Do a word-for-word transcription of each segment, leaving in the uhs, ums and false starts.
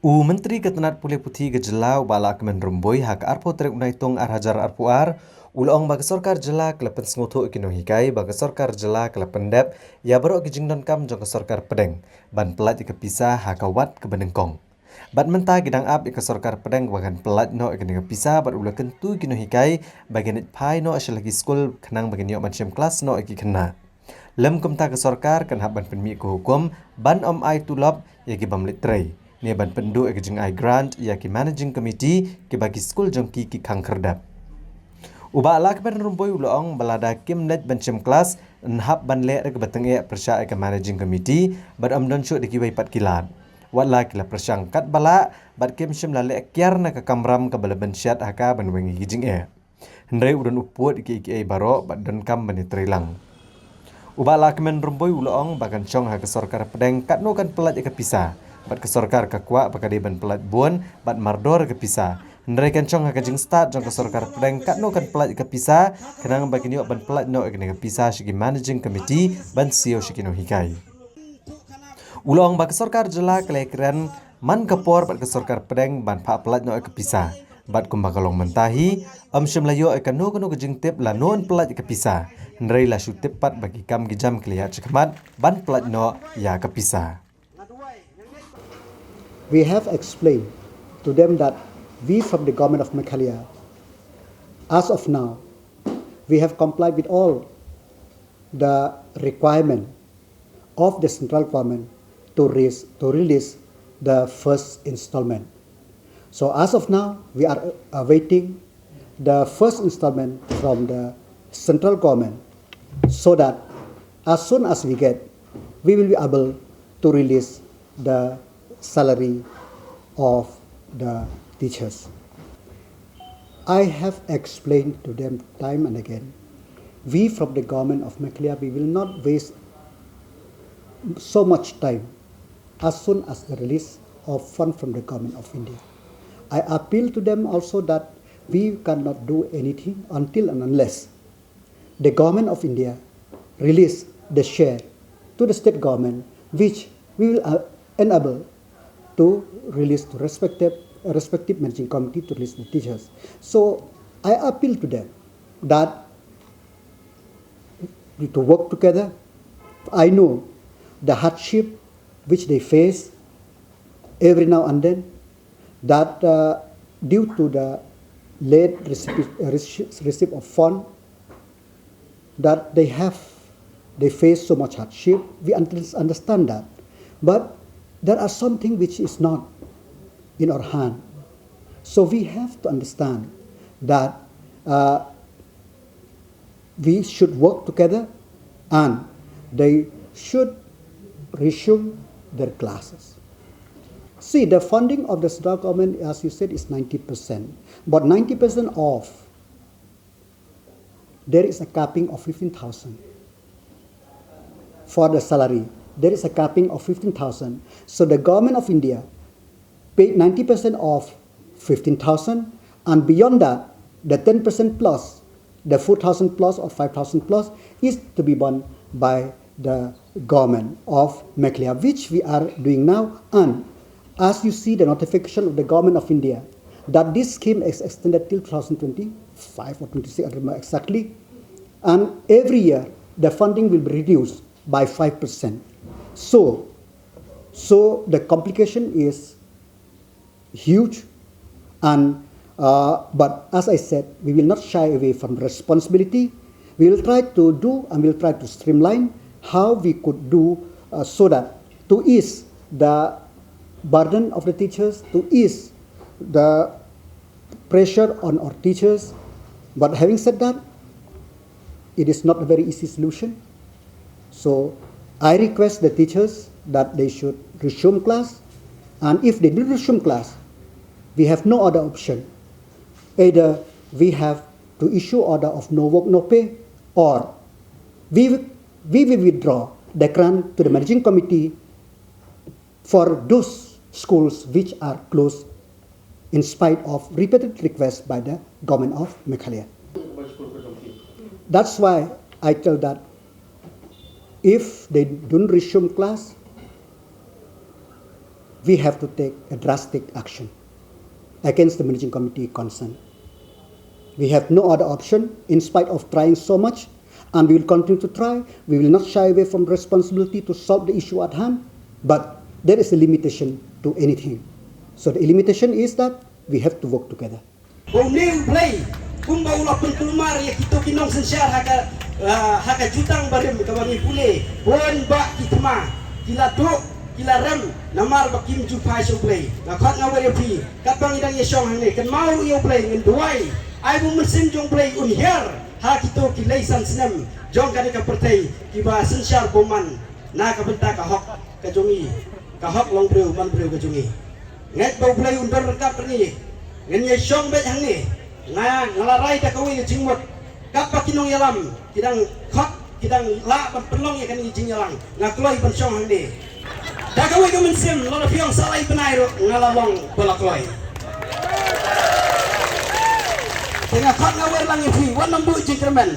U Myntri ka tnat pule puthi ka jylla u Bah Lahkmen Rymbui ha ka arphew tarik u Naitung ar hajar arphew ar, u la ong ba ka sorkar jylla ka la pynsngewthuh ïa ki nonghikai ba ka sorkar jylla ka la pyndep ïa baroh ki jingdonkam jong ka sorkar pdeng ban pyllait ïa ka pisa ha ka wat kaba nyngkong. Bad mynta ki dang ap ïa ka sorkar pdeng ba kan pyllait noh ïa kane ka pisa bad u la kyntu ïa ki nonghikai ba kin leit phai noh sha la ki skul khnang ba kin ïoh ban shim klas noh ïa ki khynnah. Lym kumta ka sorkar kan hap ban pynmih ka hukum ban ym ai tulop ïa ki bym leit trei, ne ban pynduh ïa ka jingai grant ïa ki managing committee kiba ki skul jong ki ki khang khyrdep. U Bah Lahkmen Rymbui u la ong ba lada kim leit ban shim klas, yn hap ban leh da kaba tyngeh pyrshah ïa ka managing committee bad ym don shuh da kiwei pat ki lad. Wat la ki la pyrshang katba lah bad kim shym la leh kiar na ka kamram kaba la bynshet ha ka ban weng ïa ki jingeh. Hynrei u don u pud ïa kiei kiei baroh bad donkam ban ïatrei lang. U Bah Lahkmen Rymbui u la ong ba kan shong ha ka sorkar pdeng katno kan pyllait ïa ka pisa bad ka sorkar ka kwah ba ka dei ban pyllait bun bad mardor ïa ka pisa. Hynrei kan shong ha ka jingstad jong ka sorkar pdeng katno kan pyllait ïa ka pisa khnang ba kin ïoh ban pyllait noh ïa kane ka pisa sha ki managing committee ban siew sha ki nonghikai. U la ong ba ka sorkar jylla ka la ïakren man ka por bad ka sorkar pdeng ban phah pyllait noh ïa ka pisa. Bad kumba ka long mynta hi, ym shym la ïoh ïa kano kano ka jingtip lano yn pyllait ïa ka pisa. Hynrei la shu tip pat ba ki kam ki jam ki la ïaid shakhmat ban pyllait noh ïa ka pisa. We have explained to them that we from the government of Meghalaya, as of now, we have complied with all the requirement of the central government to raise, to release the first installment. So as of now, we are awaiting the first installment from the central government, so that as soon as we get, we will be able to release the salary of the teachers. I have explained to them time and again, we from the government of Meghalaya, we will not waste so much time as soon as the release of fund from the government of India. I appeal to them also that we cannot do anything until and unless the government of India release the share to the state government, which we will uh, enable to release to respective, respective managing committee to release the teachers. So I appeal to them that to work together. I know the hardship which they face every now and then, that uh, due to the late receipt, receipt of fund, that they have, they face so much hardship. We understand that. But there are something which is not in our hand. So we have to understand that uh, we should work together and they should resume their classes. See, the funding of the central government, as you said, is ninety percent. But ninety percent of there is a capping of fifteen thousand. For the salary, there is a capping of fifteen thousand. So the government of India paid ninety percent of fifteen thousand, and beyond that, the ten percent plus, the four thousand plus or five thousand plus, is to be borne by the government of Meghalaya, which we are doing now. And as you see the notification of the government of India, that this scheme is extended till two thousand twenty-five or twenty-six, I don't remember exactly. And every year, the funding will be reduced by five percent. So, so the complication is huge. And uh, but as I said, we will not shy away from responsibility. We will try to do and we will try to streamline how we could do uh, so that to ease the burden of the teachers, to ease the pressure on our teachers. But having said that, it is not a very easy solution. So I request the teachers that they should resume class. And if they do resume class, we have no other option. Either we have to issue order of no work, no pay, or we, we will withdraw the grant to the managing committee for those schools which are closed in spite of repeated requests by the government of Meghalaya. That's why I tell that if they don't resume class, we have to take a drastic action against the managing committee concerned. We have no other option, in spite of trying so much, and we will continue to try. We will not shy away from responsibility to solve the issue at hand, but there is a limitation to anything. So the limitation is that we have to work together. Ba une U Blei kumba u la pynkulmar ïa kito ki nongsynshar ha ka, ah, ha ka jutang barim kaba ngi pule, bun bah ki thma ki la duh, ki la rem namar ba kim ju phai sha U Blei. Nga khot nga wer ïa phi, katba ngi dang ïashong hangne, kynmaw ruh ïa U Blei, ngin duwai ai ba u Mynsiem jong U Blei un hiar ha kito ki lei san snem jong kane ka pyrthei kiba synshar bymman na ka bynta ka hok ka jong ngi, ka hok long briew man briew ka jong ngi. Ngeit ba U Blei un don ryngkat bad ngi. Ngin ïashong beit hangne. Nga, nga la rai da kawei ka jingmut, katba ki nongïalam ki dang khot, ki dang lah ban pynlong ïa kane ka jingïalang, nga kloi ban shong hangne. Da kawei ka mynsiem, lada phi ong sa lai bnai ruh nga la long ba la kloi. Te nga khot nga wer lang ïa phi, wat nym buh jingkyrmen.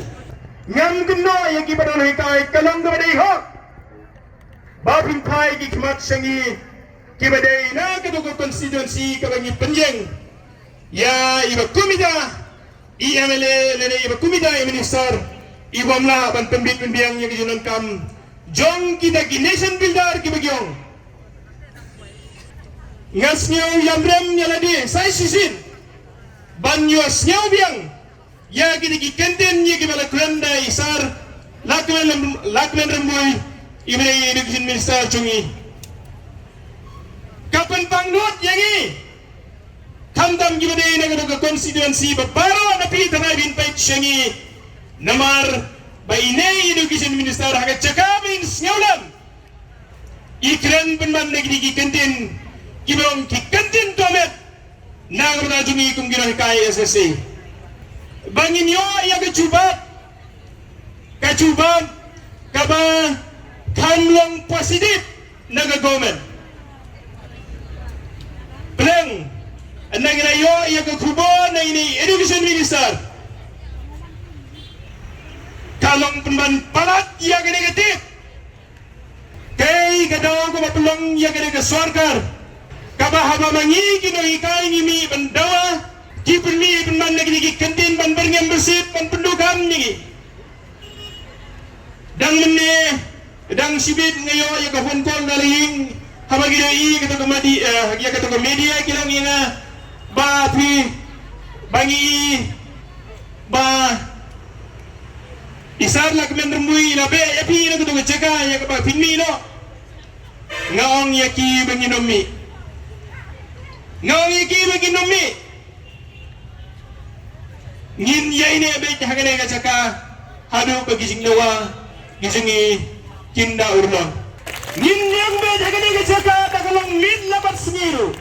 Ngam kynnoh ïa kiba don hikai, ka long kaba dei hok ba phin phai ki khmat sha ngi kiba dei na kato ka constituency kaba ngi pynïeng ïa iba kum ita i M L A lane iba kum ita i minister, i bym lah ban pynbit pynbiang ïa ka jingdonkam jong kita ki nation builder kiba ki ong. Nga sngew ïamrem ïa lade sa shisien ban ïohsngew biang ïa kine ki kyntien ïa kiba la kren da i Sir Lahkmen, Lahkmen Rymbui, iba dei i Education Minister jong ngi. Ka pynpang nud ïa ngi, khamtam kiba dei na kato ka constituency ba baroh na phi tharai phin peit sha ngi, namar ba ine i Education Minister ha ka jaka ba in sngewlem i kren pynban na kine ki kyntien kiba long ki kyntien tohmet na ka bynta jong ngi kum ki nonghikai S S A. Ba ngin ïoh ïa ka jubab, ka jubab kaba kham long positive na ka government. Pleng, ynda ngi la ïoh ïa ka khubor na ine i Education Minister, ka long pynban palat ïa ka negative. Kaei ka daw kaba pynlong ïa kane ka sorkar kaba haba ma ngi ki nonghikai ngi mih ban dawa, ki pynmih pynban na kine ki kyntien ban byrngem byrsit ban pyndonkam ïa ngi. Dang mynne, dang shibit nga ïoh ïa ka phone call na la ïing haba ki la ïohi ïa kato ka madi-, eh, ïa kato ka media ki la ong ïa nga ba phi, ba ngi, ba i Sir Lahkmen Rymbui i la beh ïa phi na kato ka jaka ïa kaba phin mih noh. Nga ong ïa ki ba ngin ym mih. Nga ong ïa ki ba ngin ym mih. Ngin ïaineh beit ha kane ka jaka haduh ba ki jingdawa ki jong ngi kin da urlong. Ngin ïeng beit ha kane ka jaka da ka long miet la bad sngi ruh.